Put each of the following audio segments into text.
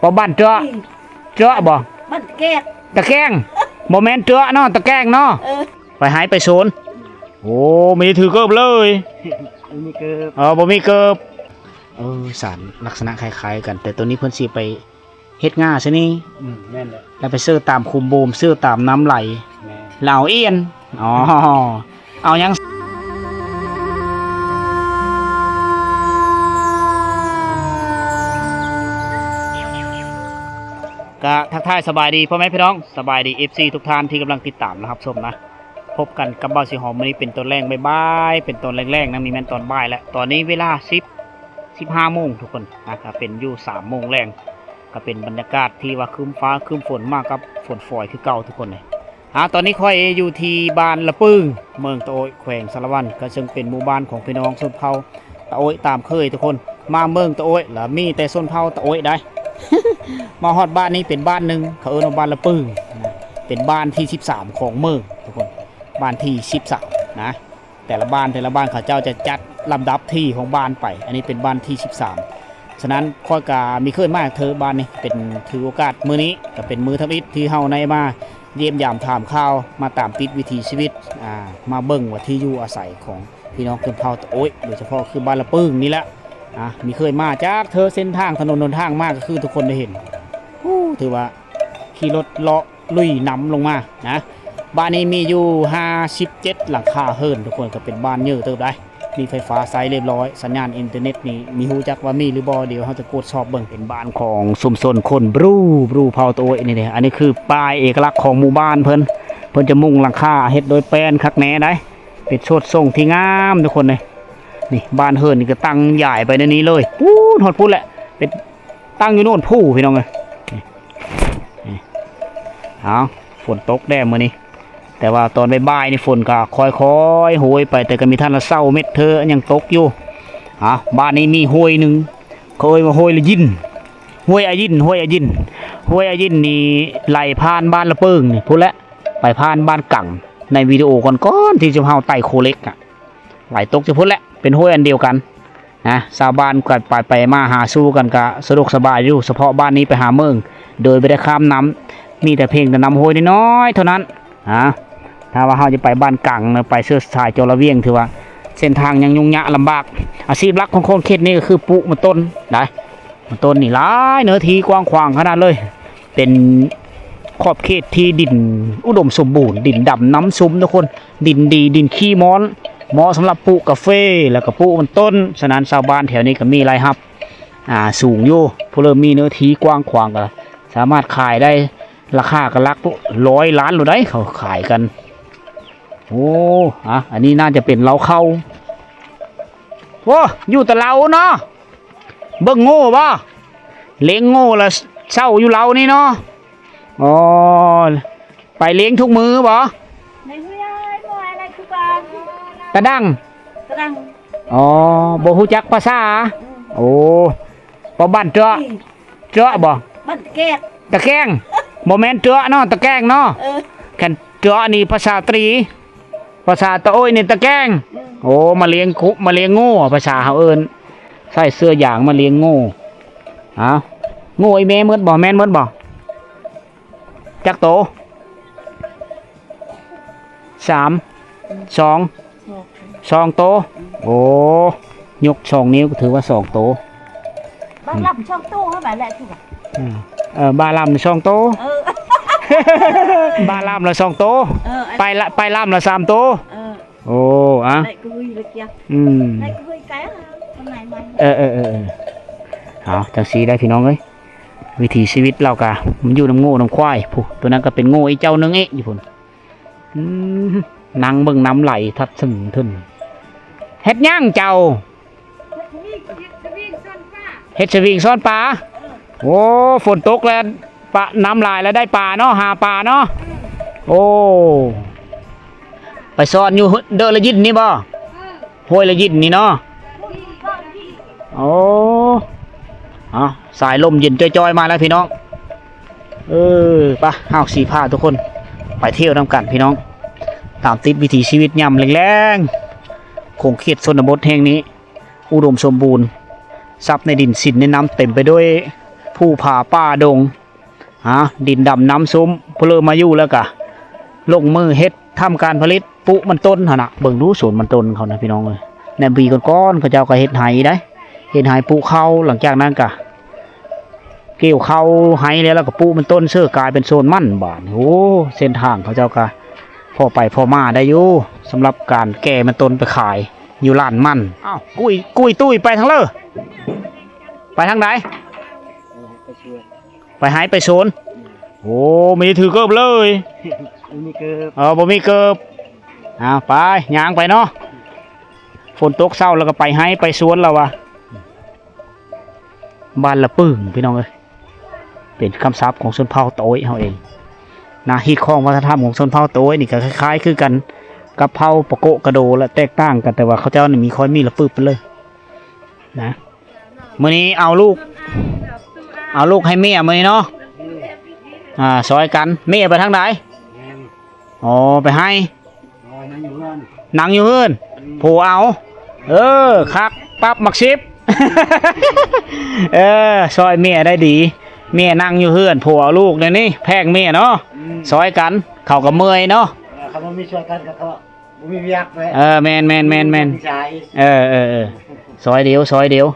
ປາວບ້ານເຈາະ ເຈາະບໍ່? ບ້ານຕະແກງ ຕະແກງ ບໍ່ແມ່ນເຈາະເນາະ ຕະແກງເນາະ. ເອີ ໄປໄຮ່ໄປສວນ. ໂອ້ ມີຖືເກີບເລີຍ ບໍ່ມີເກີບ ເອີ ບໍ່ມີເກີບ. ເອີ ສານລັກສະນະຄ້າຍໆກັນ ແຕ່ໂຕນີ້ເພິ່ນຊິໄປເຮັດງ່າຊະນີ້. ອືມ ແມ່ນແຫຼະ ແລ້ວໄປເຊີຕາມຂຸມບູມ ເຊີຕາມນ້ຳໄຫຼ. ແມ່ນ ແລ້ວເອົາອຽນ ອໍ ເອົາຫຍັງ? ກະທັກທາຍສະບາຍດີພໍ່ແມ່ພີ່ນ້ອງ ສະບາຍດີເອັຟຊີທຸກທ່ານທີ່ກຳລັງຕິດຕາມ ແລະ ຮັບຊົມນະ. ພົບກັນກັບບ່າວສີຫອມມື້ນີ້ເປັນຕອນແລງບ່າຍໆ ເປັນຕອນແລງໆນະ ນີ້ແມ່ນຕອນບ່າຍແລ້ວ. ຕອນນີ້ເວລາສິບ ສິບຫ້າໂມງທຸກຄົນນະ ກະເປັນຢູ່ສາມໂມງແລງ. ກະເປັນບັນຍາກາດທີ່ວ່າຄຶ້ມຟ້າຄຶ້ມຝົນ ມາກັບຝົນຝອຍຄືເກົ່າທຸກຄົນເລີຍ. ອາ ຕອນນີ້ຂ້ອຍຢູ່ທີ່ບ້ານລະປຶງ ເມືອງຕະໂອ້ຍ ແຂວງສາລະວັນ ກະເຊິ່ງເປັນໝູ່ບ້ານຂອງພີ່ນ້ອງຊົນເຜົ່າຕະໂອ້ຍຕາມເຄີຍທຸກຄົນ. ມາເມືອງຕະໂອ້ຍລະມີແຕ່ຊົນເຜົ່າຕະໂອ້ຍໃດ໋. ມາຮອດບ້ານນີ້ເປັນບ້ານໜຶ່ງ ເຂົາເອີ້ນວ່າບ້ານລະປຶງນະ ເປັນບ້ານທີສິບສາມຂອງເມືອງທຸກຄົນ ບ້ານທີສິບສາມນະ. ແຕ່ລະບ້ານ ແຕ່ລະບ້ານເຂົາເຈົ້າຈະຈັດລຳດັບທີ່ຂອງບ້ານໄປ ອັນນີ້ເປັນບ້ານທີສິບສາມ. ສະນັ້ນຂ້ອຍກະມີເຄີຍມາເທື່ອບ້ານນີ້ ເປັນຖືໂອກາດມື້ນີ້ກະເປັນມື້ທຳອິດທີ່ເຮົາໄດ້ມາຢ້ຽມຢາມຖາມຂ່າວ ມາຕາມຕິດວິຖີຊີວິດ ອາ ມາເບິ່ງວ່າທີ່ຢູ່ອາໄສຂອງພີ່ນ້ອງຊົນເຜົ່າຕະໂອ້ຍ ໂດຍສະເພາະຄືບ້ານລະປຶງນີ້ແຫຼະ. ອາ ມີເຄີຍມາຈັກເທື່ອ ເສັ້ນທາງຖະໜົນຫົນທາງມາກະຄືທຸກຄົນໄດ້ເຫັນ ໂອ້ ຖືວ່າຂີ່ລົດເລາະ ລຸຍນ້ຳລົງມານະ. ບ້ານນີ້ມີຢູ່ຫ້າສິບເຈັດຫຼັງຄາເຮືອນທຸກຄົນ ກະເປັນບ້ານເຍີະເຕີບໃດ໋ ມີໄຟຟ້າໃຊ້ຮຽບຮ້ອຍ ສັນຍານອິນເຕີເນັດນີ້ມີ ຮູ້ຈັກວ່າມີຫຼືບໍ່ ດຽວເຮົາຈະກວດສອບເບິ່ງ. ເປັນບ້ານຂອງຊຸມຊົນຄົນບຣູ ບຣູເຜົ່າຕະໂອ້ຍນີ້ເດ້. ອັນນີ້ຄືປ້າຍເອກະລັກຂອງໝູ່ບ້ານເພິ່ນ ເພິ່ນຈະມຸງຫຼັງຄາເຮັດໂດຍແປ້ນຄັກແນ່ໃດ໋ ເປັນໂສດຊົງທີ່ງາມທຸກຄົນເລີຍ. ນີ້ບ້ານເຮືອນນີ້ກະຕັ້ງຢາຍໄປໃນນີ້ເລີຍ ປູ້ນຮອດພຸ້ນແຫຼະ ເປັນ ຕັ້ງຢູ່ໂນ້ນພູ່ພີ່ນ້ອງເອີຍ. ນີ້ ນີ້ ເອົາ ຝົນຕົກແດ່ມື້ນີ້ ແຕ່ວ່າຕອນບ່າຍໆນີ້ຝົນກະຄ່ອຍໆໂຫຍໄປ ແຕ່ກະມີທັນລະເຊົາເມັດເທີຍັງຕົກຢູ່. ເອົາ ບ້ານນີ້ມີຫ້ວຍໜຶ່ງ ເຂົາເອີ້ນວ່າຫ້ວຍລະຢິນ ຫ້ວຍອາຢິນ ຫ້ວຍອາຢິນ ຫ້ວຍອາຢິນນີ້ໄຫຼຜ່ານບ້ານລະເປິງນີ້ພຸ້ນແຫຼະ ໄປຜ່ານບ້ານກັງ ໃນວິດີໂອກ່ອນໆທີ່ຊຸມເຮົາໄຕ່ໂຄເຫຼັກນະ. ໄຫຼຕົກຢູ່ພຸ້ນແຫຼະ ເປັນຫ້ວຍອັນດຽວກັນນະ. ຊາວບ້ານກະໄປໆມາຫາສູ່ກັນກະສະດວກສະບາຍຢູ່ ສະເພາະບ້ານນີ້ໄປຫາເມືອງໂດຍບໍ່ໄດ້ຂ້າມນ້ຳ ມີແຕ່ພຽງແຕ່ນ້ຳຫ້ວຍນ້ອຍໆເທົ່ານັ້ນນະ. ຖ້າວ່າເຮົາຈະໄປບ້ານກັງ ໄປເຊີສາຍຈໍລະວຽງ ຖືວ່າເສັ້ນທາງຍັງຫຍຸ້ງຍາກລຳບາກ. ອາຊີບຫຼັກຂອງຄົນເຂດນີ້ກະຄືປູກມັນຕົ້ນໄດ໋ ມັນຕົ້ນນີ້ຫຼາຍ ເນື້ອທີ່ກວ້າງຂວາງຂະໜາດເລີຍ ເປັນຂອບເຂດທີ່ດິນອຸດົມສົມບູນ ດິນດຳນ້ຳຊຸ່ມທຸກຄົນ ດິນດີ ດິນຂີ້ມ້ອນ ເໝາະສຳລັບປູກກາເຟ ແລ້ວກະປູກມັນຕົ້ນ. ສະນັ້ນຊາວບ້ານແຖວນີ້ກະມີລາຍຮັບ ອາ ສູງຢູ່ ຜູ້ເລີ່ມມີເນື້ອທີ່ກວ້າງຂວາງກະສາມາດຂາຍໄດ້ ລາຄາກະຫຼັກຮ້ອຍລ້ານໂລດໃດ໋ ເຂົາຂາຍກັນ. ໂອ້ ອາ ອັນນີ້ໜ້າຈະເປັນເລົ້າເຂົ້າ. ໂອ້ ຢູ່ແຕ່ເລົ້າເນາະ ເບິ່ງໂງ່ບໍ່? ລ້ຽງໂງ່ລະເຊົາຢູ່ເລົ້ານີ້ເນາະ. ອໍ ໄປລ້ຽງທຸກມື້ບໍ່? ຕາດັງ ຕາດັງ. ອໍ ບໍ່ຮູ້ຈັກພາສາ. ອືມ ໂອ້ ປາວບ້ານເຈາະ ເຈາະບໍ່? ບ້ານຕະແກງ ຕະແກງ ບໍ່ແມ່ນເຈາະເນາະ ຕະແກງເນາະ. ເອີ ຄັນເຈາະນີ້ພາສາຕຣີ ພາສາຕະໂອ້ຍນີ້ຕະແກງ. ອືມ ໂອ້ ມາລ້ຽງກຸ ມາລ້ຽງໂງ່ ພາສາເຮົາເອີ້ນ ໃສ່ເສື້ອຢາງມາລ້ຽງໂງ່. ເອົາ ໂງ່ອີ່ແມ່ໝົດບໍ່? ແມ່ນໝົດບໍ່? ຈັກໂຕ? ສາມ ສອງ ສອງໂຕ. ໂອ້ ຍົກສອງນິ້ວກະຖືວ່າສອງໂຕ. ບາລຳສອງໂຕຫັ້ນແຫຼະ ຖືວ່າ ເອີ ບາລຳສອງໂຕ. ເອີ ບາລຳລະສອງໂຕ. ເອີ ໄປລະ ໄປລຳລະສາມໂຕ. ເອີ ໂອ້ ອະ ໄດ້ກະຫຸຍລະກຽ ອືມ ໄດ້ກະຫຸຍໄກ ອະ ມັນໄໝ ເອີ ເອີ ເອີ ເອີ ເອົາ ຈັ່ງຊີ້ໄດ໋ພີ່ນ້ອງເອີຍ ວິຖີຊີວິດລາວກະ ມັນຢູ່ນຳໂງ່ນຳຄວາຍ. ຜູ້ ໂຕນັ້ນກະເປັນໂງ່ອີກເຈົ້າໜຶ່ງອີກຢູ່ພຸ້ນ. ອືມ ນັ່ງເບິ່ງນ້ຳໄຫຼທັດເຖິງທຶນ. ເຮັດຫຍັງເຈົ້າ? ເຮັດສະວິງຊ້ອນປາ. ເຮັດສະວິງຊ້ອນປາ. ເອີ ໂອ້ ຝົນຕົກແລ້ວ ປາ ນ້ຳຫຼາຍແລ້ວໄດ້ປາເນາະ ຫາປາເນາະ. ເອີ ໂອ້ ໄປຊ້ອນຢູ່ເດີລະຢິນນີ້ບໍ່? ເອີ ຫ້ວຍລະຢິນນີ້ເນາະ. ໂອ້ ເອົາ ສາຍລົມເຢັນຈ່ອຍໆມາແລ້ວພີ່ນ້ອງ. ເອີ ປະ ເຮົາຊິພາທຸກຄົນໄປທ່ຽວນຳກັນພີ່ນ້ອງ ຕາມຕິດວິຖີຊີວິດຍາມແລງໆ ຂົງເຂດຊົນນະບົດແຫ່ງນີ້ ອຸດົມສົມບູນ ຊັບໃນດິນສິນໃນນ້ຳເຕັມໄປດ້ວຍ ພູຜາປ່າດົງ ຫາ ດິນດຳນ້ຳຊຸ່ມ ຜູ້ເລີ່ມມາຢູ່ແລ້ວກະລົງມືເຮັດ ທຳການຜະລິດ ປູກມັນຕົ້ນຫັ້ນນະ. ເບິ່ງດູສວນມັນຕົ້ນເຂົານະພີ່ນ້ອງເອີຍ ໃນປີກ່ອນໆ ເຂົາເຈົ້າກໍເຮັດໄຮ່ໄດ໋ ເຮັດໄຮ່ປູກເຂົ້າ ຫຼັງຈາກນັ້ນກໍກ່ຽວເຂົ້າໄຮ່ແລ້ວ ແລ້ວກໍປູກມັນຕົ້ນເສີ ກາຍເປັນສວນມັນບາດນີ້. ໂອ້ ເສັ້ນທາງເຂົາເຈົ້າກໍພໍໄປພໍມາໄດ້ຢູ່ ສຳລັບການແກ່ມັນຕົ້ນໄປຂາຍຢູ່ລານມັນ. ອ້າວ ກຸ້ຍ ກຸ້ຍຕຸ້ຍ ໄປທາງເລີ ໄປທາງໃດ? ໄປສວນ ໄປໄຮ່ໄປສວນ. ໂອ້ ມີຖືເກີບເລີຍ ບໍ່ມີເກີບ ເອີ ບໍ່ມີເກີບ. ເອົາ ໄປ ຍ່າງໄປເນາະ ຝົນຕົກເຊົາແລ້ວກໍໄປໄຮ່ໄປສວນແລ້ວວ່າ. ບ້ານລະປຶ້ງພີ່ນ້ອງເອີຍ ເປັນຄຳສັບຂອງຊົນເຜົ່າຕາໂອ້ຍເຮົາເອງນະ. ຮີດຄອງວັດທະນະທຳຂອງຊົນເຜົ່າຕາໂອ້ຍນີ້ກໍຄ້າຍໆຄືກັນກັບເຜົ່າປະໂກະກະໂດ ແລະ ແຕກຕ່າງກັນ ແຕ່ວ່າເຂົາເຈົ້ານີ້ມີ ຄ່ອຍມີລະປຶບເພິ່ນເລີຍນະ. ມື້ນີ້ເອົາລູກ ເອົາລູກໃຫ້ເມຍມື້ນີ້ເນາະ ອືມ ອ່າ ຊ່ອຍກັນ. ເມຍໄປທາງໃດ? ແມ່ນ ອໍ ໄປໄຮ່ ອໍ ນັ່ງຢູ່ເຮືອນ ນັ່ງຢູ່ເຮືອນ ອືມ ຜູ້ເອົາ. ເອີ ຄັກປັບໝາກສິບ ເອີ ຊ່ອຍເມຍໄດ້ດີ ເມຍນັ່ງຢູ່ເຮືອນ ຜູ້ເອົາລູກແນວນີ້ ແພງເມຍເນາະ ອືມ ຊ່ອຍກັນ ເຂົາກໍເມື່ອຍເນາະ ເອີ ຄັນບໍ່ມີຊ່ອຍກັນກໍ ບໍ່ມີວຽກເລີຍ. ເອີ ແມ່ນໆໆໆ ເອີ ເອີ ເອີ ຊ່ອຍດຽວ ຊ່ອຍດຽວ.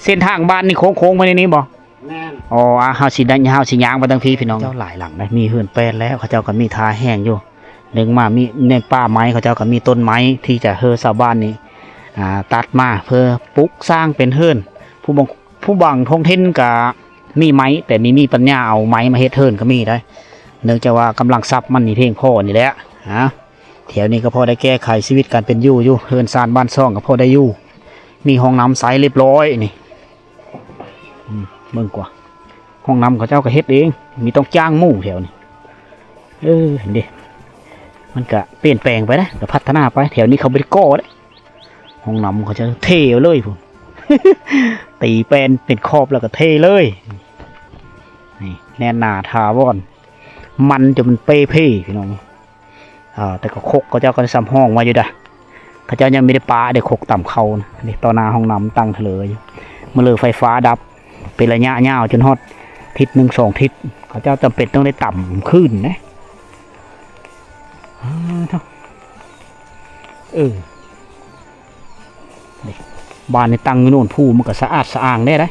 ເສັ້ນທາງບ້ານນີ້ໂຄ້ງໆໄປໃນນີ້ບໍ່? ແມ່ນ ອໍ ອ່າ ເຮົາຊິໄດ້ ເຮົາຊິຍ່າງໄປທາງພີ້ພີ່ນ້ອງ. ເຈົ້າຫຼາຍຫຼັງໃດ໋ ມີເຮືອນແປ້ນແລ້ວ ເຂົາເຈົ້າກໍມີທ່າແຫ້ງຢູ່ ເນື່ອງມາມີໃນປ່າໄມ້ ເຂົາເຈົ້າກໍມີຕົ້ນໄມ້ທີ່ຈະເຮີຊາວບ້ານນີ້ ອ່າ ຕັດມາເພື່ອປຸກສ້າງເປັນເຮືອນ. ຜູ້ບາງ ຜູ້ບາງທ້ອງຖິ່ນກໍມີໄມ້ ແຕ່ມີ ມີປັນຍາເອົາໄມ້ມາເຮັດເຮືອນກໍມີໄດ໋ ເນື່ອງຈາກວ່າກຳລັງຊັບມັນນີ້ພຽງພໍນີ້ແຫຼະນະ. ແຖວນີ້ກໍພໍໄດ້ແກ້ໄຂຊີວິດການເປັນຢູ່ຢູ່ ເຮືອນຊານບ້ານຊ່ອງກໍພໍໄດ້ຢູ່ ມີຫ້ອງນ້ຳໃຊ້ລຽບຮ້ອຍນີ້. ອືມ ເບິ່ງກວ່າ ຫ້ອງນ້ຳເຂົາເຈົ້າກໍເຮັດເອງ ມີຕ້ອງຈ້າງໝູ່ແຖວນີ້. ເອີ ເດ້ ມັນກະປ່ຽນແປງໄປນະ ກະພັດທະນາໄປ. ແຖວນີ້ເຂົາບໍ່ໄດ້ກໍ່ເດ້ ຫ້ອງນ້ຳເຂົາເຈົ້າເທເອົາເລີຍພຸ້ນ ຕີແປ້ນເປັນຂອບແລ້ວກໍເທເລີຍ. ນີ້ແໜ້ນໜາຖາວອນ ມັນຈົນມັນເປ່ເພພີ່ນ້ອງ. ອ່າ ແຕ່ກໍຄົກເຂົາເຈົ້າກໍໄດ້ສຳຮອງໄວ້ຢູ່ດາ ເຂົາເຈົ້າຍັງມີແຕ່ປາເດ້ ຄົກຕຳເຂົ້ານະ. ນີ້ຕໍ່ໜ້າຫ້ອງນ້ຳຕັ້ງເທີເລີຢູ່ ມື້ເລີໄຟຟ້າດັບເປັນໄລຍະຍາວ ຈົນຮອດທິດໜຶ່ງສອງທິດ ເຂົາເຈົ້າຈຳເປັນຕ້ອງໄດ້ຕຳຄືນເດ້. ເອີ ນີ້ ບ້ານນີ້ຕັ້ງຢູ່ໂນນພູ ມັນກໍສະອາດສະອ້າງແດ່ໄດ໋.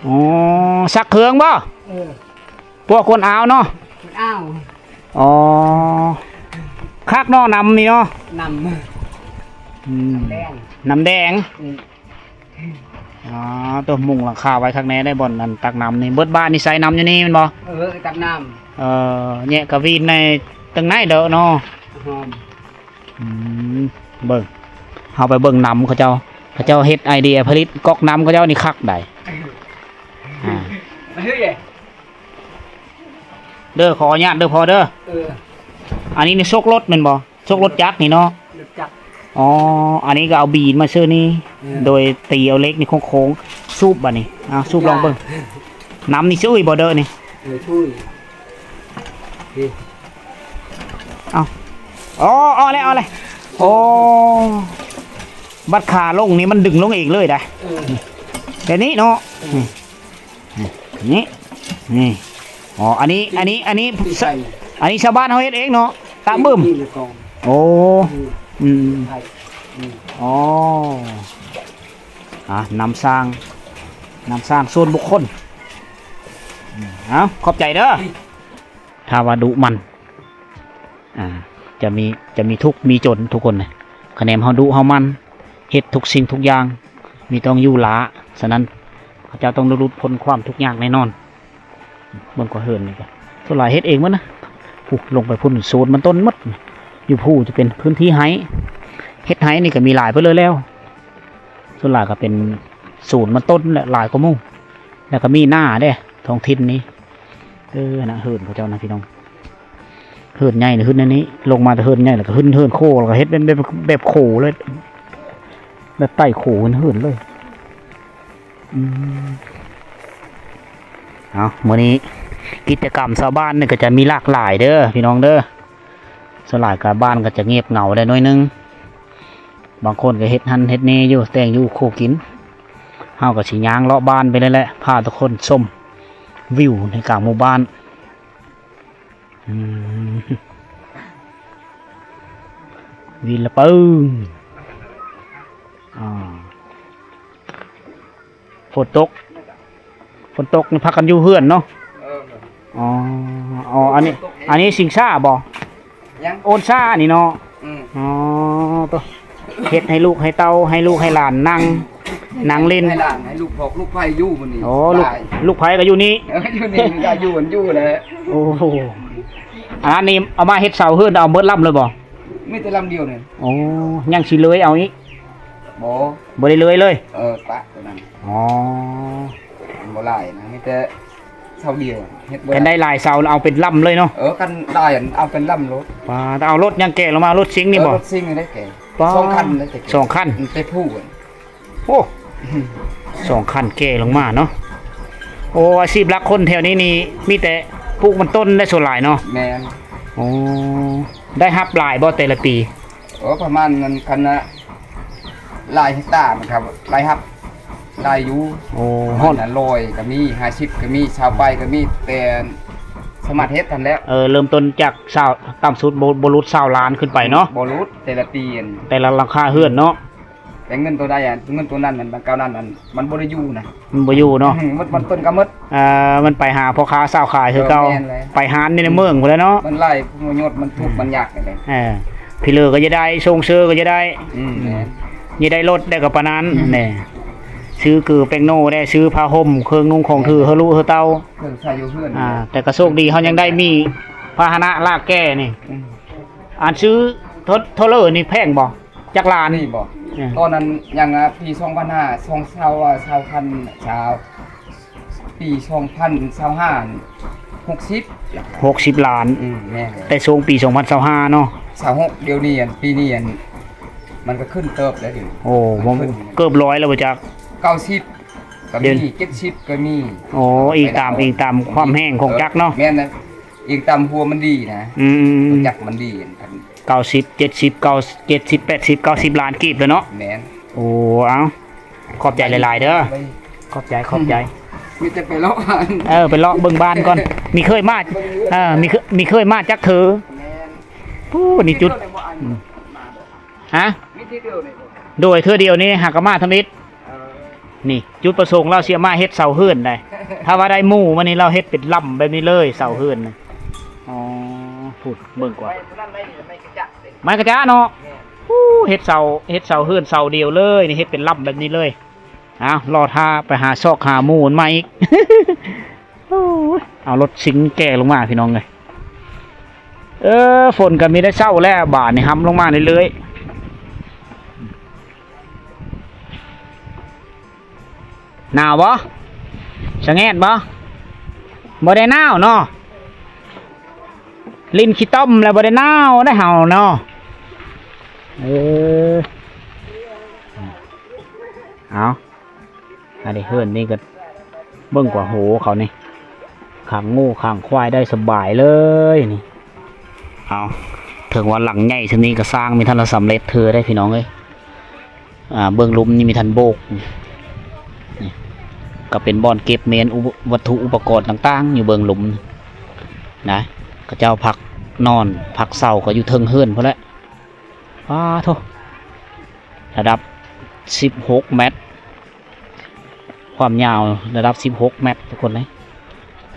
ອໍ ຊັກເຄື່ອງບໍ່? ເອີ ພວກຄົນອາວເນາະ ຄົນອາວ. ອໍ ຄັກເນາະ ນ້ຳນີ້ເນາະ ນ້ຳ ອືມ ນ້ຳແດງ ນ້ຳແດງ ອືມ. ອໍ ຕົວມຸງຫຼັງຄາໄວ້ຄັກແນ່ໄດ໋ ບ່ອນອັນຕັກນ້ຳນີ້. ເບິດບ້ານນີ້ໃຊ້ນ້ຳຢູ່ນີ້ແມ່ນບໍ່? ເອີ ຕັກນ້ຳ ເອີ ແຍະກະວີນໃນຕັ້ງໃນເດີເນາະ ຫອມ. ອືມ ເບິ່ງ ເຮົາໄປເບິ່ງນ້ຳເຂົາເຈົ້າ ເຂົາເຈົ້າເຮັດໄອເດຍຜະລິດກອກນ້ຳເຂົາເຈົ້ານີ້ຄັກໃດ໋. ອ່າ ເດີ ຂໍອະນຸຍາດເດີພໍ່ເດີ. ເອີ ອັນນີ້ນີ້ສົກລົດແມ່ນບໍ່? ສົກລົດຈັກນີ້ເນາະ ລົດຈັກ. ອໍ ອັນນີ້ກໍເອົາບີນມາຊື່ນີ້ ເອີ ໂດຍຕີເອົາເຫຼັກນີ້ໂຄ້ງໆ ສູບບາດນີ້. ເອົາ ສູບລອງເບິ່ງ ນ້ຳນີ້ຊື່ບໍ່ເດີນີ້? ເອີ ຊື່ ເອົາ ອໍ ເອົາແລ້ວ ເອົາແລ້ວ. ໂອ້ ບັດຂາລົງນີ້ມັນດຶງລົງເອງເລີຍໄດ໋. ເອີ ແບບນີ້ເນາະ ເອີ ນີ້ ນີ້ ນີ້ ອໍ ອັນນີ້ ອັນນີ້ ອັນນີ້ ອັນນີ້ຊາວບ້ານເຮົາເຮັດເອງເນາະ ຕາບຶ້ມ. ໂອ້ ອືມ ອືມ ອືມ ອໍ ອ່າ ນ້ຳສ້າງ ນ້ຳສ້າງສ່ວນບຸກຄົນ. ເອົາ ຂອບໃຈເດີ. ຖ້າວ່າດຸໝັ່ນ ອ່າ ຈະມີ ຈະມີທຸກມີຈົນທຸກຄົນນະ. ຄະແນນເຮົາດຸເຮົາໝັ່ນ ເຮັດທຸກສິ່ງທຸກຢ່າງ ມີຕ້ອງຢູ່ຫຼ້າ. ສະນັ້ນ ເຂົາເຈົ້າຕ້ອງໄດ້ຫຼຸດພົ້ນຄວາມທຸກຍາກແນ່ນອນ. ເບິ່ງກວ່າເຮືອນນີ້ກະ ສ່ວນຫຼາຍເຮັດເອງໝົດນະ. ພຸ້ນ ລົງໄປພຸ້ນ ສວນມັນຕົ້ນໝົດ. ຢູ່ພູຈະເປັນພື້ນທີ່ໄຮ່ ເຮັດໄຮ່ນີ້ກະມີຫຼາຍເບີດເລີຍແລ້ວ. ສ່ວນຫຼາຍກະເປັນສວນມັນຕົ້ນແຫຼະ ຫຼາຍກວ່າໝູ່. ແລ້ວກະມີນາເດ້ ທ້ອງຖິ່ນນີ້. ເອີ ນະ ເຮືອນເຂົາເຈົ້ານະພີ່ນ້ອງ ເຮືອນໃຫຍ່ນະ ຂຶ້ນອັນນີ້ ລົງມາແຕ່ເຮືອນໃຫຍ່ ແລ້ວກໍຂຶ້ນເຮືອນໂຄ ແລ້ວກໍເຮັດເປັນແບບ ແບບໂຄເລີຍ ແບບໄຕ່ໂຄເຮືອນເຮືອນເລີຍ. ອືມ ເອົາ ມື້ນີ້ກິດຈະກຳຊາວບ້ານນີ້ກໍຈະມີຫຼາກຫຼາຍເດີພີ່ນ້ອງເດີ. ສ່ວນຫຼາຍກໍບ້ານກໍຈະງຽບເຫງົາໄດ້ໜ້ອຍໜຶ່ງ ບາງຄົນກໍເຮັດຫັ້ນເຮັດນີ້ຢູ່ ແຕ່ງຢູ່ຄົວກິນ. ເຮົາກໍຊິຍ່າງເລາະບ້ານໄປເລີຍແຫຼະ ພາທຸກຄົນຊົມວິວໃນກາງໝູ່ບ້ານ. ອືມ ວິນລະປຶ້ງ ອ່າ ຝົນຕົກ ຝົນຕົກນີ້ພາກັນຢູ່ເຮືອນເນາະ. ເອີ ອໍ ອໍ ອັນນີ້ ອັນນີ້ຊິງຊ້າບໍ່? ຍັງ ໂອນຊ້ານີ້ເນາະ. ອືມ ອໍ ໂຕ ເຮັດໃຫ້ລູກໃຫ້ເຕົ້າ ໃຫ້ລູກໃຫ້ຫຼານນັ່ງ ນັ່ງຫຼິ້ນ ໃຫ້ຫຼານ ໃຫ້ລູກພອກລູກໃພ້ຢູ່ມື້ນີ້. ໂອ້ ລູກ ຫຼາຍ ລູກໃພ້ກໍຢູ່ນີ້. ເອີ ຢູ່ນີ້ກໍຢູ່ກັນຢູ່ແຫຼະ. ໂອ້ ອັນນີ້ເອົາມາເຮັດເສົາເຮືອນ ເອົາເໝິດລຳເລີຍບໍ່? ມີແຕ່ລຳດຽວນີ້. ໂອ້ ຍັງຊິເລີຍເອົາອີກ? ບໍ່ ບໍ່ໄດ້ເລີຍເລີຍ. ເອີ ປະຕົວນັ້ນ. ອໍ ມັນບໍ່ຫຼາຍນະ ມີແຕ່ເສົາດຽວ ເຮັດບໍ່ ຄັນໄດ້ຫຼາຍເສົາເອົາເປັນລຳເລີຍເນາະ. ເອີ ຄັນຫຼາຍເອົາເປັນລຳໂລດ. ປາ ເອົາລົດຫຍັງແກ່ລົງມາ? ລົດຊິງນີ້ບໍ່? ເອີ ລົດຊິງໄດ້ແກ່. ປາ ສອງຄັນໄດ້ແກ່. ສອງຄັນ ແຕ່ຜູ້. ໂອ້ ສອງຄັນແກ່ລົງມາເນາະ. ໂອ້ ອາຊີບຫຼັກຄົນແຖວນີ້ນີ້ມີແຕ່ປູກມັນຕົ້ນໄດ້ສ່ວນຫຼາຍເນາະ. ແມ່ນ. ໂອ້ ໄດ້ຮັບຫຼາຍບໍ່ແຕ່ລະປີ? ໂອ້ ປະມານນັ້ນ ຄັນລະຫຼາຍເຮັກຕາມັນກໍລາຍຮັບຫຼາຍຢູ່. ໂອ້ ປະມານຮ້ອຍກໍມີ ຫ້າສິບກໍມີ ຊາວປາຍກໍມີ ແຕ່ສາມາດເຮັດທັນແລ້ວ. ເອີ ເລີ່ມຕົ້ນຈາກຊາວ ຕ່ຳສຸດບໍ່ ບໍ່ຫຼຸດຊາວລ້ານຂຶ້ນໄປເນາະ. ບໍ່ຫຼຸດແຕ່ລະປີ ແຕ່ລະຫຼັງຄາເຮືອນເນາະ. ແຕ່ເງິນໂຕໃດ ເງິນໂຕນັ້ນ ອັນດັ່ງກ່າວນັ້ນ ມັນບໍ່ໄດ້ຢູ່ນະ. ມັນບໍ່ຢູ່ເນາະ. ອືມ ໝົດ ມັນຕົ້ນກໍໝົດ. ເອີ ມັນໄປຫາພໍ່ຄ້າຊາວຂາຍຄືເກົ່າ. ເອີ ແມ່ນແຫຼະ. ໄປຫານຢູ່ໃນເມືອງພຸ້ນແຫຼະເນາະ. ມັນຫຼາຍປະໂຫຍດ ມັນທຸກ ອືມ ມັນຍາກແຫຼະ. ເອີ ພີ່ເລີກໍຈະໄດ້ ຊົງເຊີກໍຈະໄດ້. ອືມ ອືມ ແມ່ນ. ຈະໄດ້ລົດໄດ້ກໍປານນັ້ນ. ອືມ ແນ່ ຊື້ກືແປ້ງໂນໄດ້ ຊື້ຜ້າຫົ່ມ ເຄື່ອງນຸ່ງຂອງຖື ເຮືອລູກເຮືອເຕົ້າ ເຄື່ອງໃຊ້ຢູ່ເຮືອນ. ອ່າ ແຕ່ກໍໂຊກດີເຮົາຍັງໄດ້ມີພາຫະນະລາກແກ່ນີ້. ອືມ ອັນຊື້ໂທ ໂທເລີນີ້ແພງບໍ່? ຈັກລ້ານ? ນີ້ບໍ່? ເອີ ຕອນນັ້ນຍັງ ອາ ປີສອງພັນຫ້າ ສອງ ຊາວ ອາ ຊາວພັນ ຊາວ ປີສອງພັນຊາວຫ້າ ຫົກສິບ ຫົກສິບລ້ານ. ອືມ ແມ່ນ. ແຕ່ຊ່ວງປີສອງພັນຊາວຫ້າເນາະ ຊາວຫົກ ດຽວນີ້ ອັນ ປີນີ້ ອັນ ມັນກໍຂຶ້ນເຕີບແລ້ວດຽວນີ້. ໂອ້ ມັນຂຶ້ນ ເກືອບຮ້ອຍແລ້ວບໍ່ຈັກ? ເກົ້າສິບກໍມີ ເຈັດສິບກໍມີ. ໂອ້ ອີງຕາມ ອີງຕາມຄວາມແຮງຂອງຈັກເນາະ. ແມ່ນນະ. ອີງຕາມຫົວມັນດີນະ. ອືມ ຈັກມັນດີ ເກົ້າສິບ ເຈັດສິບ ເກົ້າ ເຈັດສິບ ແປດສິບ ເກົ້າສິບລ້ານກີບແລ້ວເນາະ. ແມ່ນ. ໂອ້ ເອົາ ຂອບໃຈຫຼາຍໆເດີ. ຂອບໃຈ ຂອບໃຈ. ມີແຕ່ໄປເລາະ ເອີ ໄປເລາະເບິ່ງບ້ານກ່ອນ. ມີເຄີຍມາ ເອີ ມີເຄີຍ ມີເຄີຍມາຈັກເທື່ອ. ແມ່ນ. ໂອ້ ນີ້ຈຸດ ອືມ ຮະ? ມີເທື່ອດຽວນີ້ບໍ່? ໂດຍ ເທື່ອດຽວນີ້ຫາກະມາທຳອິດ. ເອີ ນີ້ຈຸດປະສົງລາວຊິມາເຮັດເສົາເຮືອນໄດ໋. ຖ້າວ່າໄດ້ໝູ່ມານີ້ ລາວເຮັດເປັນລຳແບບນີ້ເລີຍ ເສົາເຮືອນ. ອໍ ພຸ້ນ ເບິ່ງກ່ອນ ໄມ້ກະຈະເນາະ. ໂອ້ ເຮັດເສົາ ເຮັດເສົາເຮືອນເສົາດຽວເລີຍນີ້ ເຮັດເປັນລຳແບບນີ້ເລີຍ. ເອົາ ລໍຖ້າໄປຫາຊອກຫາໝູ່ມັນມາອີກ. ໂອ້ຍ ເອົາລົດຊິງແກ່ລົງມາພີ່ນ້ອງເອີຍ. ເອີ ຝົນກໍມີແຕ່ເຊົ້າແລ້ວ ບາດນີ້ຫຳລົງມາເລື້ອຍໆ. ໜາວບໍ່? ສະແງດບໍ່? ບໍ່ໄດ້ໜາວເນາະ. ຫຼິ້ນຂີ້ຕົມແລ້ວບໍ່ໄດ້ໜາວໄດ໋ເຮົາເນາະ. ເອີ ເອົາ. ອັນນີ້ເຮືອນນີ້ກໍເບິ່ງກວ່າໂຫເຂົານີ້ ຂັງງົວຂັງຄວາຍໄດ້ສະບາຍເລີຍນີ້. ເອົາ ເຖິງວ່າຫຼັງໃຫຍ່ສ່ຳນີ້ກໍສ້າງມີທັນລະສຳເລັດເທື່ອໄດ໋ພີ່ນ້ອງເອີຍ. ອ່າ ເບື້ອງລຸ່ມນີ້ມີທັນໂບກ. ນີ້ກໍເປັນບ່ອນເກັບແມ່ນ ອຸ ວັດຖຸອຸປະກອນຕ່າງໆ ຢູ່ເບື້ອງລຸ່ມນະ. ເຂົາເຈົ້າພັກນອນພັກເຊົາກໍຢູ່ເທິງເຮືອນພຸ້ນແຫຼະ. ປາໂທ້ ລະດັບສິບຫົກແມັດ ຄວາມຍາວລະດັບສິບຫົກແມັດທຸກຄົນເອີຍ.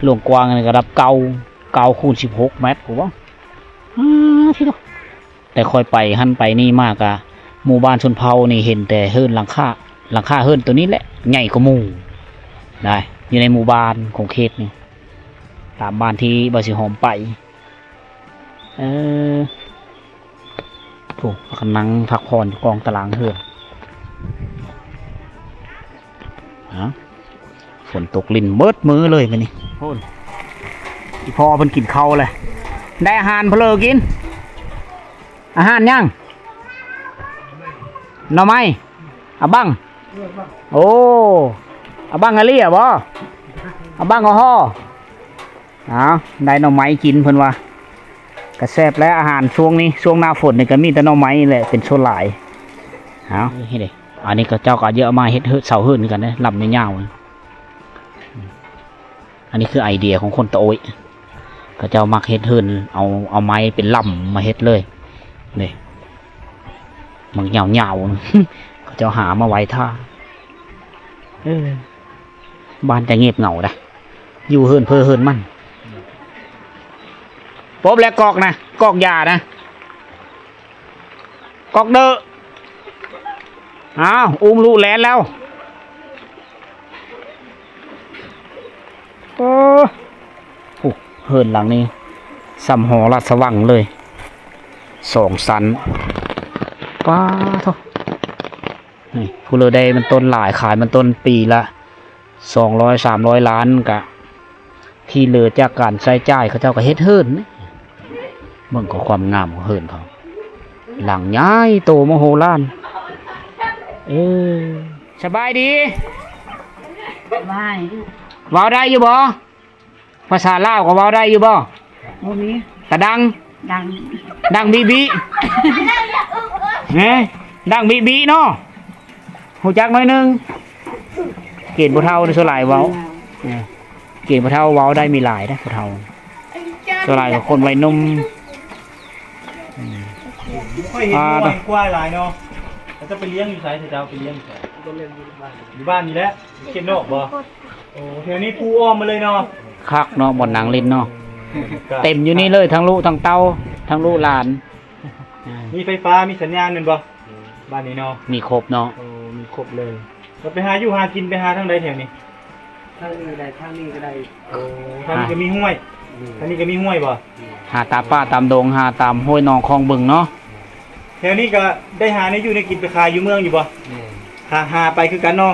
ລວງກວ້າງນີ້ລະດັບເກົ້າ ເກົ້າຄູນສິບຫົກແມັດ ໂອ້ ປາໂທ້. ແຕ່ຂ້ອຍໄປຫັ້ນໄປນີ້ມາກະ ໝູ່ບ້ານຊົນເຜົ່ານີ້ເຫັນແຕ່ເຮືອນຫຼັງຄາ ຫຼັງຄາເຮືອນໂຕນີ້ແຫຼະ ໃຫຍ່ກວ່າໝູ່ໄດ໋ ຢູ່ໃນໝູ່ບ້ານຂົງເຂດນີ້ ຕາມບ້ານທີ່ບ່າວສີຫອມໄປ. ເອີ ໂອ້ ພາກັນນັ່ງພັກຜ່ອນຢູ່ກອງຕາລາງເຮືອນ. ຮະ ຝົນຕົກລິນເບິດມື້ເລີຍມື້ນີ້. ໂອ້ຍ ອີພໍ່ເພິ່ນກິນເຂົ້າແລ້ວ ໄດ້ອາຫານເພິ່ນເລີກິນ. ອາຫານຫຍັງ? ໜໍ່ໄມ້? ອາບັງ? ໂອ້ ອາບັງອາເລຍບໍ່? ອາບັງອາຫໍ. ເອົາ ໄດ້ໜໍ່ໄມ້ກິນເພິ່ນວ່າ ກະແຊບແຫຼະອາຫານຊ່ວງນີ້ ຊ່ວງໜ້າຝົນນີ້ກະມີແຕ່ໜໍ່ໄມ້ແຫຼະເປັນສ່ວນຫຼາຍ. ເອົາ ນີ້ເດ້ ອັນນີ້ເຂົາເຈົ້າກໍເອົາມາເຮັດເຮືອນ ເສົາເຮືອນຄືກັນເດ້ ລຳຍາວໆ. ອັນນີ້ຄືໄອເດຍຂອງຄົນຕາໂອ້ຍ ເຂົາເຈົ້າມັກເຮັດເຮືອນ ເອົາ ເອົາໄມ້ເປັນລຳມາເຮັດເລີຍ ນີ້ ມັກຍາວໆ ເຂົາເຈົ້າຫາມາໄວ້ຖ້າ. ເອີ ບ້ານຈະງຽບເຫງົາໄດ໋ ຢູ່ເຮືອນເພີເຮືອນມັນ. ປົບແລ້ວກອກນະ ກອກຢານະ ກອກເດີ. ອ້າວ ອຸ້ມລູກແລ່ນແລ້ວ. ໂອ້ ໂອ້ ເຮືອນຫຼັງນີ້ສ່ຳຫໍລາຊະວັງເລີຍ ສອງຊັ້ນ. ປ້າໂທ້ ນີ້ ຜູ້ເລີໄດ້ມັນຕົ້ນຫຼາຍ ຂາຍມັນຕົ້ນປີລະສອງຮ້ອຍ ສາມຮ້ອຍລ້ານ ກະທີ່ເຫຼືອຈາກການໃຊ້ຈ່າຍ ເຂົາເຈົ້າກໍເຮັດເຮືອນ. ເບິ່ງກໍຄວາມງາມຂອງເຮືອນເຂົາ ຫຼັງໃຫຍ່ໂຕມະໂຫລານ. ເອີ ສະບາຍດີ ສະບາຍ ເວົ້າໄດ້ຢູ່ບໍ່? ພາສາລາວກໍເວົ້າໄດ້ຢູ່ບໍ່? ບໍ່ມີ ຕາດັງ ດັງ ດັງບີບີ ເອີ ດັງບີບີເນາະ ຮູ້ຈັກໜ້ອຍໜຶ່ງ. ເກນຜູ້ເຖົ້ານີ້ສ່ວນຫຼາຍເວົ້າ ເອີ ເກນຜູ້ເຖົ້າເວົ້າໄດ້ມີຫຼາຍເດ້ ຜູ້ເຖົ້າ ສ່ວນຫຼາຍກໍຄົນໄວໜຸ່ມ. ອືມ ຂ້ອຍເຫັນ ອ່າ ງົວເຫັນຄວາຍຫຼາຍເນາະ ເຂົາເຈົ້າໄປລ້ຽງຢູ່ໃສ? ເຂົາເຈົ້າໄປລ້ຽງຢູ່ໃສ? ຢູ່ບ້ານນີ້ແຫຼະ ເຂດນອກບໍ່? ໂອ້ ແຖວນີ້ປູອ້ອມໝົດເລີຍເນາະ. ຄັກເນາະ ບ່ອນນັ່ງຫຼິ້ນເນາະ ເຕັມຢູ່ນີ້ເລີຍ ທັງລູກທັງເຕົ້າ ທັງລູກຫຼານ. ມີໄຟຟ້າ ມີສັນຍານແມ່ນບໍ່? ບ້ານນີ້ເນາະ ມີຄົບເນາະ. ໂອ້ ມີຄົບເລີຍ. ແລ້ວໄປຫາຢູ່ຫາກິນ ໄປຫາທາງໃດແຖວນີ້? ທາງນີ້ໄດ້ ທາງນີ້ກໍໄດ້. ໂອ້ ທາງນີ້ກໍມີຫ້ວຍ. ອືມ ທາງນີ້ກໍມີຫ້ວຍບໍ່? ອືມ ຫາຕາມປ່າຕາມດົງ ຫາຕາມຫ້ວຍໜອງຄອງບຶງເນາະ. ແຖວນີ້ກໍໄດ້ຫາແນວຢູ່ແນວກິນໄປຂາຍຢູ່ເມືອງຢູ່ບໍ່? ແມ່ນ ຫາ ຫາໄປຄືກັນເນາະ.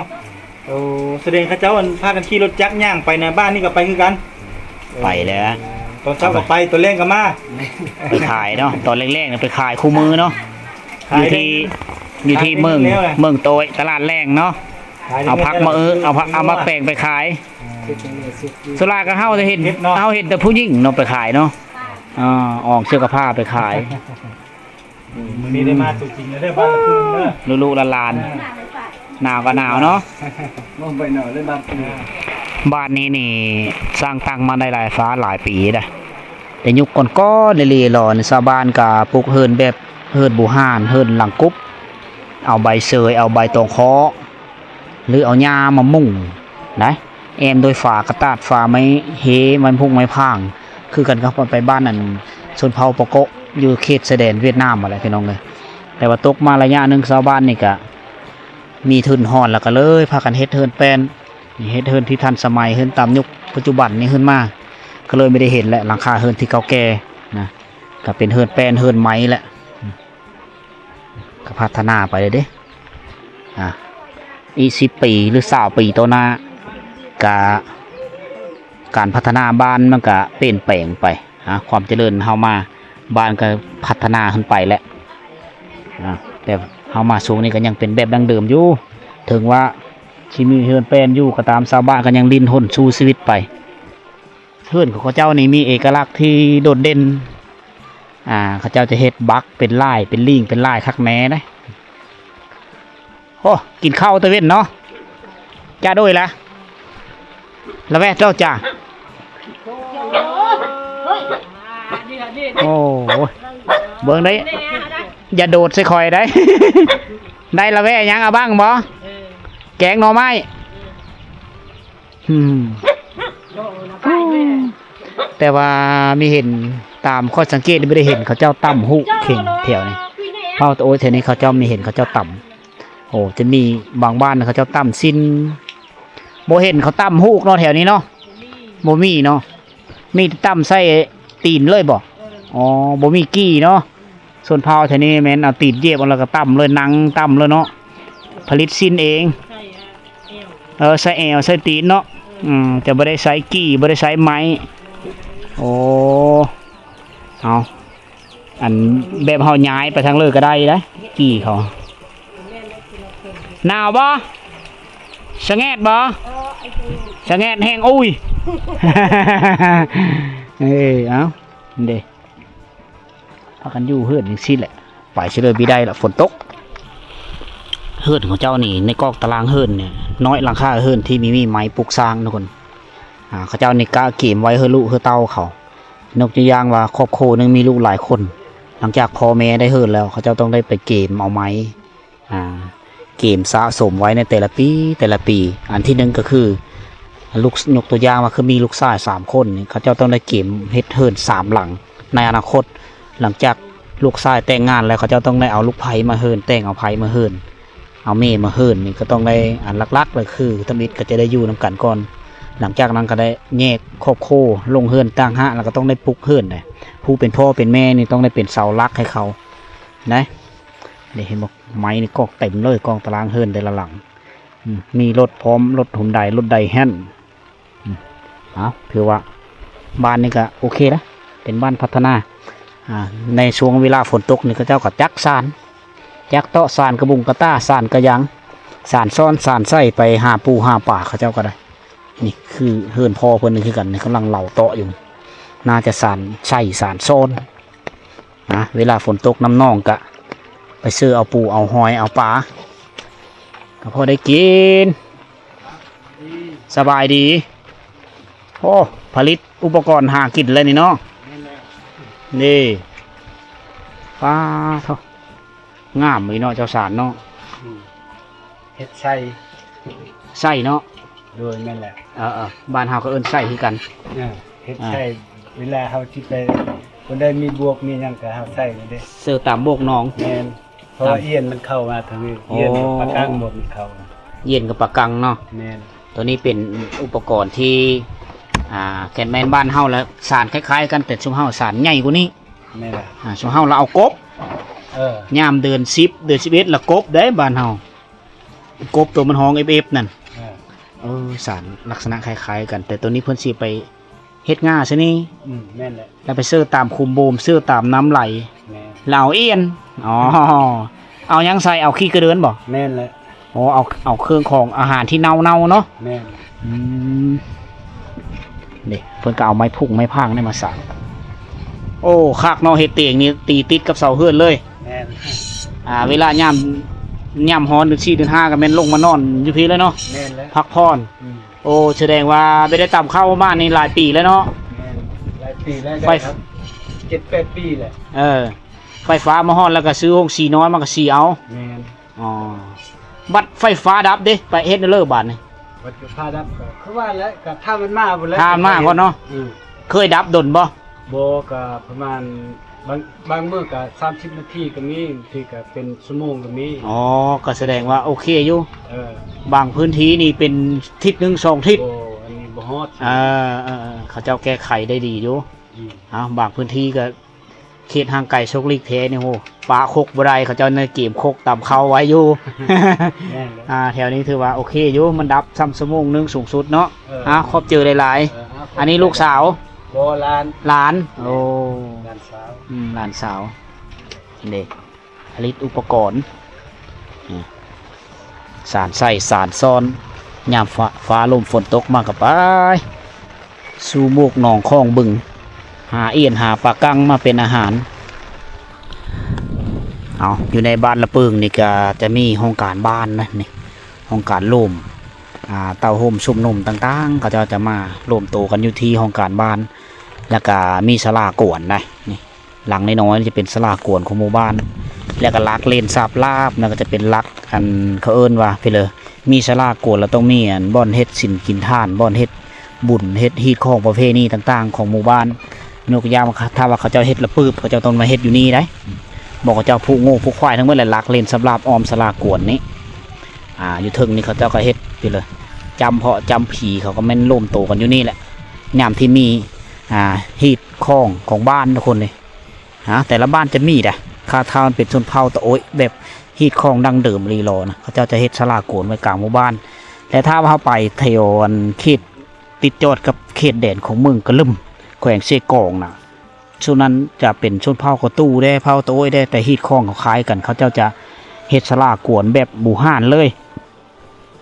ໂອ້ ສະແດງເຂົາເຈົ້າ ອັນ ພາກັນຂີ່ລົດຈັກຍ່າງໄປນະ ບ້ານນີ້ກໍໄປຄືກັນ. ໄປແລ້ວ ຕອນເຊົ້າກໍໄປ ຕອນແລງກໍມາ ໄປຂາຍເນາະ. ຕອນແລງໆ ໄປຂາຍຄູ່ມື້ເນາະ ຢູ່ທີ່ ຢູ່ທີ່ເມືອງ ເມືອງໂຕ້ຍ ຕະຫຼາດແລງເນາະ. ເອົາຜັກມາ ເອີ ເອົາຜັກ ເອົາໝາກແປງໄປຂາຍ. ສ່ວນຫຼາຍກໍເຮົາຈະເຫັນ ເຫັນເນາະ ເຮົາເຫັນແຕ່ຜູ້ຍິງເນາະ ໄປຂາຍເນາະ. ອ່າ ອອງເສື້ອກັບຜ້າໄປຂາຍ. ມື້ນີ້ໄດ້ມາຕົວຈິງແລ້ວເດີ ບ້ານລະຄືນເດີ ລູກໆຫຼານໆ. ໜາວກໍໜາວເນາະ ເວົ້າໄປໜາວເລີຍບ້ານຄືນ. ບ້ານນີ້ນີ້ສ້າງຕັ້ງມາໄດ້ຫຼາຍຟ້າຫຼາຍປີໄດ໋ ແຕ່ຍຸກກ່ອນໆ ຫຼີໆຫຼອນ ຊາວບ້ານກໍປຸກເຮືອນແບບເຮືອນບູຮານ ເຮືອນຫຼັງກຸບ ເອົາໃບເຊີຍ ເອົາໃບຕອງເຄາະ ຫຼືເອົາຫຍ້າມາມຸງໄດ໋ ແອ້ມດ້ວຍຝາກະຕາດ ຝາໄມ້ເຮ ໄມ້ພຸກໄມ້ພາງ ຄືກັນກັບໄປບ້ານອັນຊົນເຜົ່າປາໂກະ ຢູ່ເຂດຊາຍແດນຫວຽດນາມຫັ້ນແຫຼະພີ່ນ້ອງເອີຍ. ແຕ່ວ່າຕົກມາໄລຍະໜຶ່ງ ຊາວບ້ານນີ້ກະມີທຶນຮອນ ແລ້ວກະເລີຍພາກັນເຮັດເຮືອນແປ້ນ ເຮັດເຮືອນທີ່ທັນສະໄໝ ເຮືອນຕາມຍຸກປັດຈຸບັນນີ້ຂຶ້ນມາ ກະເລີຍບໍ່ໄດ້ເຫັນແຫຼະ ຫຼັງຄາເຮືອນທີ່ເກົ່າແກ່ນະ ກະເປັນເຮືອນແປ້ນເຮືອນໄມ້ແຫຼະ. ກໍພັດທະນາໄປເດ້ ອ່າ ອີກສິບປີ ຫຼື ຊາວປີຕໍ່ໜ້າ ກະ ການພັດທະນາບ້ານມັນກະປ່ຽນແປງໄປ ອ່າ ຄວາມຈະເລີນເຮົາມາ ບ້ານກໍພັດທະນາຂຶ້ນໄປແຫຼະ ອ່າ ແຕ່ເຮົາມາຊ່ວງນີ້ກໍຍັງເປັນແບບດັ້ງເດີມຢູ່ ເຖິງວ່າຊິມີເຮືອນແປ້ນຢູ່ກໍຕາມ ຊາວບ້ານກໍຍັງດີ້ນຮົນສູ້ຊີວິດໄປ. ເຮືອນຂອງເຂົາເຈົ້ານີ້ມີເອກະລັກທີ່ໂດດເດັ່ນ ອ່າ ເຂົາເຈົ້າຈະເຮັດບັກເປັນລາຍ ເປັນລີ້ງ ເປັນລາຍຄັກແນ່ເດ້. ໂອ້ ກິນເຂົ້າຕາເວັນເນາະ ຈາໂດຍລະ ລະແວະເຈົ້າຈ້າ. ໂອ້ຍ ເບິ່ງໄດ້ ຢ່າໂດດໃສ່ຂ້ອຍໄດ໋. ໄດ້ລະແວະຫຍັງ ເອົາບັ້ງບໍ່? ແກງໜໍ່ໄມ້. ອືມ ແຕ່ວ່າມີເຫັນ ຕາມຂ້ອຍສັງເກດນີ້ ບໍ່ໄດ້ເຫັນເຂົາເຈົ້າຕຳຫູກເຄັ່ງແຖວນີ້. ເວົ້າແຕ່ໂອ້ຍ ແຖວນີ້ເຂົາເຈົ້າມີເຫັນເຂົາເຈົ້າຕຳ. ໂອ້ ຈະມີບາງບ້ານເຂົາເຈົ້າຕຳຊີ້ນ ບໍ່ເຫັນເຂົາຕຳຫູກເນາະ ແຖວນີ້ເນາະ. ບໍ່ມີເນາະ ມີແຕ່ຕຳໃສ່ຕີນເລີຍບໍ່? ອໍ ບໍ່ມີກີ່ເນາະ. ຊົນເຜົ່າແຖວນີ້ແມ່ນເອົາຕີນຢຽບເອົາ ແລ້ວກໍຕຳເລີຍ ນັ່ງຕຳເລີຍເນາະ ຜະລິດຊີ້ນເອງ. ເອີ ໃສ່ແອວໃສ່ຕີນເນາະ. ອືມ ຈະບໍ່ໄດ້ໃຊ້ກີ່ ບໍ່ໄດ້ໃຊ້ໄມ້. ໂອ້ ເອົາ ອັນແບບເຮົາຍ້າຍໄປທາງເລີກກໍໄດ້ເດ້ ກີ່ເຂົາ. ໜາວບໍ່? ສະແງດບໍ່? ສະແງດແຮງ ໂອ້ຍ. ເອີ ເອົາ ເດ້ ພາກັນຢູ່ເຮືອນຈັ່ງຊີ້ແຫຼະ ໄປຊິເລີຍບໍ່ໄດ້ລະ ຝົນຕົກ. ເຮືອນຂອງເຈົ້ານີ້ ໃນກອກຕາລາງເຮືອນນີ້ ນ້ອຍຫຼັງຄາເຮືອນທີ່ມີ ມີໄມ້ປຸກສ້າງທຸກຄົນ. ອາ ເຂົາເຈົ້ານີ້ກະເກມໄວ້ເຮືອລູກເຮືອເຕົ້າເຂົາ. ຍົກຕົວຢ່າງວ່າຄອບຄົວໜຶ່ງມີລູກຫຼາຍຄົນ ຫຼັງຈາກພໍ່ແມ່ໄດ້ເຮືອນແລ້ວ ເຂົາເຈົ້າຕ້ອງໄດ້ໄປເກມເອົາໄມ້ ອາ ເກມສະສົມໄວ້ໃນແຕ່ລະປີ ແຕ່ລະປີ. ອັນທີໜຶ່ງກໍຄື ລູກ ຍົກຕົວຢ່າງວ່າຄືມີລູກຊາຍສາມຄົນນີ້ ເຂົາເຈົ້າຕ້ອງໄດ້ເກມເຮັດເຮືອນສາມຫຼັງໃນອະນາຄົດ. ຫຼັງຈາກລູກຊາຍແຕ່ງງານແລ້ວ ເຂົາເຈົ້າຕ້ອງໄດ້ເອົາລູກໃພ້ມາເຮືອນ ແຕ່ງເອົາໃພ້ມາເຮືອນ ເອົາແມ່ມາເຮືອນນີ້ ກໍຕ້ອງໄດ້ ອັນຫຼັກໆ ກໍຄືທຳອິດກໍຈະໄດ້ຢູ່ນຳກັນກ່ອນ. ຫຼັງຈາກນັ້ນກໍໄດ້ແຍກຄອບຄົວລົງເຮືອນຕ່າງຫາກ ແລ້ວກໍຕ້ອງໄດ້ປຸກເຮືອນເດ້. ຜູ້ເປັນພໍ່ເປັນແມ່ນີ້ຕ້ອງໄດ້ເປັນເສົາຫຼັກໃຫ້ເຂົາໄດ໋. ນີ້ເຫັນບໍ່? ໄມ້ນີ້ກອກເຕັມເລີຍ ກອກຕາລາງເຮືອນແຕ່ລະຫຼັງ. ອືມ ມີລົດພ້ອມ ລົດຮຸນໄດ ລົດໄດແຮນ. ອືມ ເອົາ ຖືວ່າບ້ານນີ້ກໍໂອເຄລະ ເປັນບ້ານພັດທະນາ. ອາ ໃນຊ່ວງເວລາຝົນຕົກນີ້ ເຂົາເຈົ້າກໍຈັກສານ ຈັກເຕາະສານກະບຸງກະຕ່າ ສານກະຍັງ ສານຊ້ອນ ສານໃສ່ໄປຫາປູຫາປາ ເຂົາເຈົ້າກໍໄດ້. ນີ້ຄືເຮືອນພໍ່ເພິ່ນຄືກັນ ນີ້ກຳລັງເຫຼົາເຕາະຢູ່ ໜ້າຈະສານໃສ່ສານຊ້ອນ. ນະ ເວລາຝົນຕົກນ້ຳໜອງກະໄປຊື້ເອົາປູເອົາຫອຍເອົາປາ ກໍພໍໄດ້ກິນ. ສະບາຍດີ. ໂອ້ ຜະລິດອຸປະກອນຫາກິນແລ້ວນີ້ເນາະ. ນີ້ ປາໂທ້ ງາມອີ່ເນາະ ເຈົ້າສານເນາະ. ອືມ ເຮັດໄສ້ ໄສ້ເນາະ. ໂດຍ ແມ່ນແຫຼະ. ເອີໆ ບ້ານເຮົາກໍເອີ້ນໄສ້ຄືກັນ. ເອີ ເຮັດ ອ່າ ໄສ້ ເວລາເຮົາຊິໄປ ຄົນໃດມີບວກມີຫຍັງກໍເຮົາໃສ່ນັ້ນເດ້ ເສີຕາມບວກໜອງ. ແມ່ນ ເພາະວ່າ ຕາມ ອ່ຽນມັນເຂົ້າມາທາງນີ້. ໂອ້ ອ່ຽນກັບປາກັງ ໝົດມັນເຂົ້າ. ອ່ຽນກັບປາກັງເນາະ. ແມ່ນ ໂຕນີ້ເປັນອຸປະກອນທີ່ ອ່າ ແກ່ນແມ່ນບ້ານເຮົາລະ ສານຄ້າຍໆກັນ ແຕ່ຊຸມເຮົາສານໃຫຍ່ກວ່ານີ້. ແມ່ນລະ. ອ່າ ຊຸມເຮົາລະເອົາກົບ. ເອີ ຍາມເດືອນສິບ ເດືອນສິບເອັດລະກົບເດ້ບ້ານເຮົາ. ກົບໂຕມັນຮ້ອງເອັບໆນັ້ນ. ເອີ ເອີ ສານລັກສະນະຄ້າຍໆກັນ ແຕ່ໂຕນີ້ເພິ່ນຊິໄປເຮັດງ່າຊະນີ້. ອືມ ແມ່ນແຫຼະ. ແລ້ວໄປເສີຕາມຂຸມບູມ ເສີຕາມນ້ຳໄຫຼ. ແມ່ນ ແລ້ວເອົາອຽນ. ອໍ ເອົາຫຍັງໃສ່? ເອົາຂີ້ກະເດີນບໍ່? ແມ່ນແຫຼະ. ອໍ ເອົາ ເອົາເຄື່ອງຂອງອາຫານທີ່ເນົ່າໆເນາະ. ແມ່ນ. ອືມ ນີ້ເພິ່ນກໍເອົາໄມ້ພຸງໄມ້ພາງນີ້ມາສານ. ໂອ້ ຄັກເນາະ ເຮັດຕຽງນີ້ຕີຕິດກັບເສົາເຮືອນເລີຍ. ແມ່ນ. ອ່າ ເວລາຍາມ ຍາມຮ້ອນເດືອນສີ່ເດືອນຫ້າກໍແມ່ນລົງມານອນຢູ່ພີ້ແລ້ວເນາະ. ແມ່ນແລ້ວ ພັກຜ່ອນ. ອືມ ໂອ້ ສະແດງວ່າບໍ່ໄດ້ຕຳເຂົ້າບ້ານນີ້ຫຼາຍປີແລ້ວເນາະ. ແມ່ນ ຫຼາຍປີແລ້ວ. ໄຟ ໄດ້ເຈັດແປດປີແລ້ວ. ເອີ ໄຟຟ້າມາຮອດແລ້ວກໍຊື້ໂຮງສີນ້ອຍມາກໍສີເອົາ. ແມ່ນ. ອໍ ບັດໄຟຟ້າດັບເດ້ ໄປເຮັດແນວໃດບາດນີ້? ບັດໄຟຟ້າດັບກໍຄືວ່າແຫຼະ ກໍຖ້າມັນມາພຸ້ນແຫຼະ. ຖ້າມັນມາກ່ອນເນາະ. ອືມ ເຄີຍດັບດົນບໍ່? ບໍ່ ກໍປະມານ ບາງ ບາງມື້ກໍສາມສິບນາທີກໍມີ ບາງທີກໍເປັນຊົ່ວໂມງກໍມີ. ອໍ ກໍສະແດງວ່າໂອເຄຢູ່. ເອີ ບາງພື້ນທີ່ນີ້ເປັນທິດໜຶ່ງສອງທິດ. ໂອ້ ອັນນີ້ບໍ່ຮອດ. ເອີ ເອີ ເຂົາເຈົ້າແກ້ໄຂໄດ້ດີຢູ່. ອືມ ເອົາ ບາງພື້ນທີ່ກໍ ເຂດຫ່າງໄກໂຊກຫຼີກແທ້ນີ້ ໂຫ ປະຄົກບໍ່ໄດ້ ເຂົາເຈົ້າໃນເກມຄົກຕຳເຂົ້າໄວ້ຢູ່. ແມ່ນແຫຼະ. ອ່າ ແຖວນີ້ຖືວ່າໂອເຄຢູ່ ມັນດັບຊ່ຳຊົ່ວໂມງໜຶ່ງສູງສຸດເນາະ. ເອີ ອ່າ ຂອບໃຈຫຼາຍໆ. ເອີ ອ່າ ອັນນີ້ລູກສາວ? ບໍ່ ຫຼານ. ຫຼານ. ແມ່ນ. ໂອ້ ຫຼານສາວ. ອືມ ຫຼານສາວເດ້. ຜະລິດອຸປະກອນ ສານໃສ່ສານຊ້ອນ ຍາມຟ້າ ຟ້າລົມຝົນຕົກມາກໍໄປສູ່ໝວກໜອງຂອງບຶງ ຫາອຽນຫາປາກັງມາເປັນອາຫານ. ເອົາ ຢູ່ໃນບ້ານລະປຶງນີ້ກໍຈະມີຫ້ອງການບ້ານນະ ນີ້ ຫ້ອງການໂລມ ອ່າ ເຕົ້າໂຮມຊຸມນຸມຕ່າງໆ ເຂົາເຈົ້າຈະມາລວມໂຕກັນຢູ່ທີ່ຫ້ອງການບ້ານ ແລ້ວກໍມີສາລາກວນໄດ໋ ນີ້. ຫຼັງນ້ອຍໆ ຈະເປັນສາລາກວນຂອງໝູ່ບ້ານ ແລ້ວກໍຫຼັກເລນສາບລາບ ແລ້ວກໍຈະເປັນຫຼັກ ອັນ ເຂົາເອີ້ນວ່າ ເພເລີ ມີສາລາກວນ ແລ້ວຕ້ອງມີ ອັນ ບ່ອນເຮັດສິນກິນທານ ບ່ອນເຮັດບຸນ ເຮັດຮີດຄອງປະເພນີຕ່າງໆ ຂອງໝູ່ບ້ານ. ຍົກຕົວຢ່າງວ່າ ຖ້າວ່າເຂົາເຈົ້າເຮັດລະປຶບ ເຂົາເຈົ້າຕ້ອງມາເຮັດຢູ່ນີ້ໄດ໋. ບອກເຂົາເຈົ້າຜູກງົວຜູກຄວາຍທັງໝົດ ແລ້ວຫຼັກເລນສາບລາບອ້ອມສາລາກວນນີ້. ອ່າ ຢູ່ເທິງນີ້ເຂົາເຈົ້າກໍເຮັດຢູ່ເລີຍ ຈຳເພາະຈຳຜີ ເຂົາກໍແມ່ນລວມໂຕກັນຢູ່ນີ້ແຫຼະ ຍາມທີ່ມີ ອ່າ ຮີດຄອງຂອງບ້ານທຸກຄົນນີ້. ຫາ ແຕ່ລະບ້ານຈະມີໄດ໋ ຖ້າ ຖ້າມັນເປັນຊົນເຜົ່າຕະໂອ້ຍ ແບບຮີດຄອງດັ້ງເດີມອີ່ຫຼີຫຼໍນະ ເຂົາເຈົ້າຈະເຮັດສາລາກວນໄວ້ກາງໝູ່ບ້ານ. ແລະ ຖ້າວ່າເຮົາໄປແຖວ ອັນ ເຂດຕິດຈອດກັບເຂດແດນຂອງເມືອງກະລຶມ ແຂວງເຊກອງນະ ສ່ວນນັ້ນຈະເປັນຊົນເຜົ່າກະຕູແດ່ ເຜົ່າຕະໂອ້ຍແດ່ ແຕ່ຮີດຄອງເຂົາຄ້າຍກັນ ເຂົາເຈົ້າຈະເຮັດສາລາກວນແບບບູຮານເລີຍ.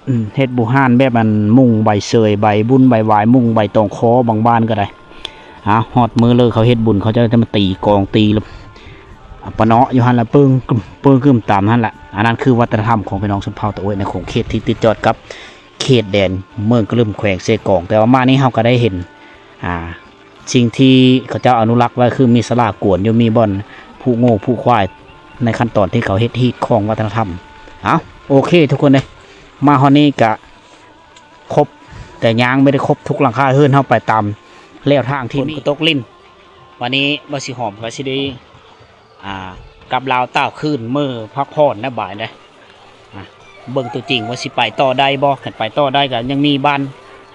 ອືມ ເຮັດບູຮານແບບ ອັນ ມຸງໃບເຊີຍ ໃບບຸນ ໃບຫວາຍ ມຸງໃບຕອງຄໍ ບາງບ້ານກໍໄດ້. ເອົາ ຮອດມື້ເລີກເຂົາເຮັດບຸນ ເຂົາເຈົ້າຈະມາຕີກອງ ຕີ ປະເນາະຢູ່ຫັ້ນລະ ເປິ້ງກຶ້ມ ເປິ້ງກຶ້ມຕາມຫັ້ນລະ. ອັນນັ້ນຄືວັດທະນະທຳຂອງພີ່ນ້ອງຊົນເຜົ່າຕາໂອ້ຍ ໃນຂົງເຂດທີ່ຕິດຈອດກັບເຂດແດນເມືອງກະລຶມ ແຂວງເຊກອງ. ແຕ່ວ່າມານີ້ເຮົາກໍໄດ້ເຫັນ ອ່າ ສິ່ງທີ່ເຂົາເຈົ້າອະນຸລັກໄວ້ ຄືມີສາລາກວນຢູ່ ມີບ່ອນຜູກງົວຜູກຄວາຍ ໃນຂັ້ນຕອນທີ່ເຂົາເຮັດຮີດຄອງວັດທະນະທຳ. ເອົ້າ ໂອເຄທຸກຄົນເອີຍ ມາຮອດນີ້ກະຄົບ ແຕ່ຍັງບໍ່ໄດ້ຄົບທຸກຫຼັງຄາເຮືອນ. ເຮົາໄປຕາມແລວທາງທີ່ມີ. ຝົນກໍຕົກລິນ ວັນນີ້ບ່າວສີຫອມກໍຊິໄດ້ ອ່າ ກັບລາວຕ່າວຄືນ ເມືອພັກຜ່ອນນະບາດນີ້. ອ່າ ເບິ່ງຕົວຈິງວ່າຊິໄປຕໍ່ໄດ້ບໍ່? ຄັນໄປຕໍ່ໄດ້ກໍຍັງມີບ້ານ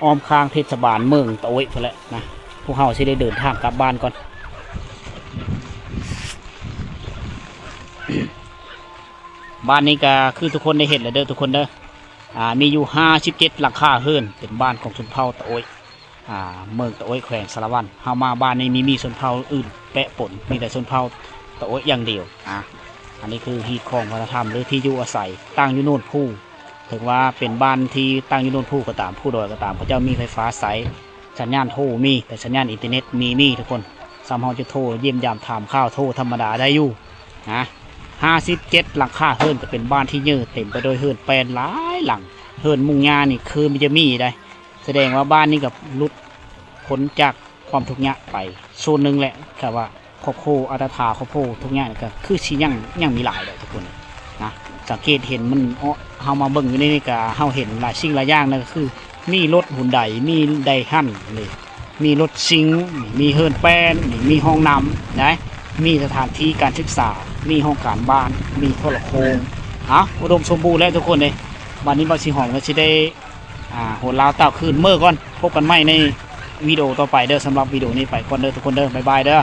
ອ້ອມຂ້າງເທດສະບານເມືອງຕາໂອ້ຍພຸ້ນແຫຼະນະ. ພວກເຮົາຊິໄດ້ເດີນທາງກັບບ້ານກ່ອນ. ບ້ານນີ້ກໍຄືທຸກຄົນໄດ້ເຫັນແລ້ວເດີທຸກຄົນເດີ. ອ່າ ມີຢູ່ຫ້າສິບເຈັດຫຼັງຄາເຮືອນ ເປັນບ້ານຂອງຊົນເຜົ່າຕາໂອ້ຍ ອ່າ ເມືອງຕາໂອ້ຍ ແຂວງສາລະວັນ. ເຮົາມາບ້ານນີ້ມີ ມີຊົນເຜົ່າອື່ນແປະປົນ ມີແຕ່ຊົນເຜົ່າຕາໂອ້ຍຢ່າງດຽວ. ອ່າ ອັນນີ້ຄືຮີດຄອງວັດທະນະທຳ ຫຼື ທີ່ຢູ່ອາໄສ ຕັ້ງຢູ່ໂນນພູ. ເຖິງວ່າເປັນບ້ານທີ່ຕັ້ງຢູ່ໂນນພູກໍຕາມ ພູດອຍກໍຕາມ ເຂົາເຈົ້າມີໄຟຟ້າໃຊ້ ສັນຍານໂທມີ ແຕ່ສັນຍານອິນເຕີເນັດມີມີທຸກຄົນ. ສ່ຳເຮົາຈະໂທຢ້ຽມຢາມຖາມຂ່າວ ໂທທຳມະດາໄດ້ຢູ່ນະ. ຫ້າສິບເຈັດຫຼັງຄາເຮືອນ ກໍເປັນບ້ານທີ່ເຍີ້ເຕັມໄປດ້ວຍເຮືອນແປ້ນຫຼາຍຫຼັງ. ເຮືອນມຸງຫຍ້ານີ້ຄືມັນຈະມີໄດ໋. ສະແດງວ່າບ້ານນີ້ກໍຫຼຸດພົ້ນຈາກຄວາມທຸກຍາກໄປສ່ວນໜຶ່ງແຫຼະ. ຖ້າວ່າຄອບຄົວອັດຕະຖາ ຄອບຄົວທຸກຍາກນີ້ ກໍຄືຊິຍັງ ຍັງມີຫຼາຍດອກທຸກຄົນນະ. ສັງເກດເຫັນມັນ ເຮົາມາເບິ່ງຢູ່ໃນນີ້ກໍ ເຮົາເຫັນຫຼາຍສິ່ງຫຼາຍຢ່າງນະ ກໍຄືມີລົດຮຸນໄດ ມີໄດຮັນນີ້ ມີລົດຊິງ ມີເຮືອນແປ້ນ ມີຫ້ອງນ້ຳໄດ໋ ມີສະຖານທີ່ການສຶກສາ ມີຫ້ອງການບ້ານ ມີໂທລະໂຄ່ງ. ເອົ້າ ອຸດົມສົມບູນແລ້ວທຸກຄົນເອີຍ. ບັດນີ້ບ່າວສີຫອມກໍຊິໄດ້ ອ່າ ໂຫນລາວຕ່າວຄືນເມືອກ່ອນ. ພົບກັນໃໝ່ໃນວິດີໂອຕໍ່ໄປເດີ. ສຳລັບວິດີໂອນີ້ໄປກ່ອນເດີທຸກຄົນເດີ. ບາຍບາຍເດີ.